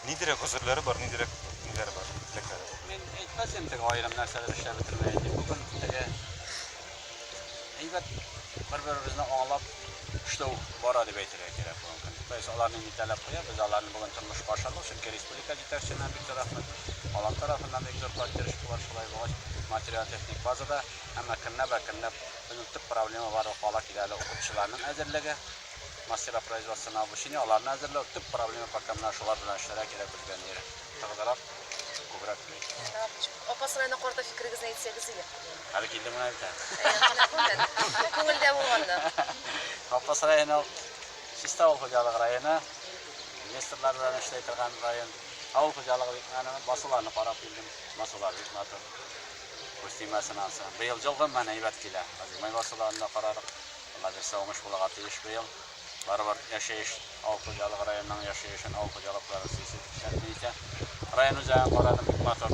Ниндирәк гозерләре бар, ниндирәк ниләре бар, теләкләре бар? Мин әйтмәс идем теге аерым нәрсәләр эшләп бетермәгән дип. Бүген теге әйбәт бер-беребезне аңлап эшләү бара дип әйтергә кирәк бүгенге көндә. То есть алар нинди таләп куя, без аларны бүген тормышка ашырдык, чөнки республика җитәкчелегеннән бик зур рәхмәт. Алар тарафыннан бик зур поддержка бар, шулай булгач, материаль-техник базада, әмма көнләп-әкренләп безнең төп проблема барлык бала килә әле укытучыларның әзерлеге. Мастера производственного обучения, аларны әзерләү төп проблема пока менә шулар белән эшләргә кирәк безгә нирәк тыгызрак, күбрәк дип. Апас районына карата фикерегезне әйтсәгез иде. Әле килдем генә бит әле. Әйе, күңелдә булганны. Апас районы ул чиста авыл хуҗалыгы районы, инвесторлар белән эшли торган район. Авыл хуҗалыгы бик менә басуларны карап килдем. Басулар бик матур. Күз тимәсен ансы. Быел җыл гомумән әйбәт килә. Азимай басуларын да карадык. Алла бирсә, уңыш булырга тиеш быел. Барыбер яшәеш, авыл хуҗалыгы районының яшәешен авыл хуҗалыклары тәэмин итә. Район үзәген карадым, бик матур.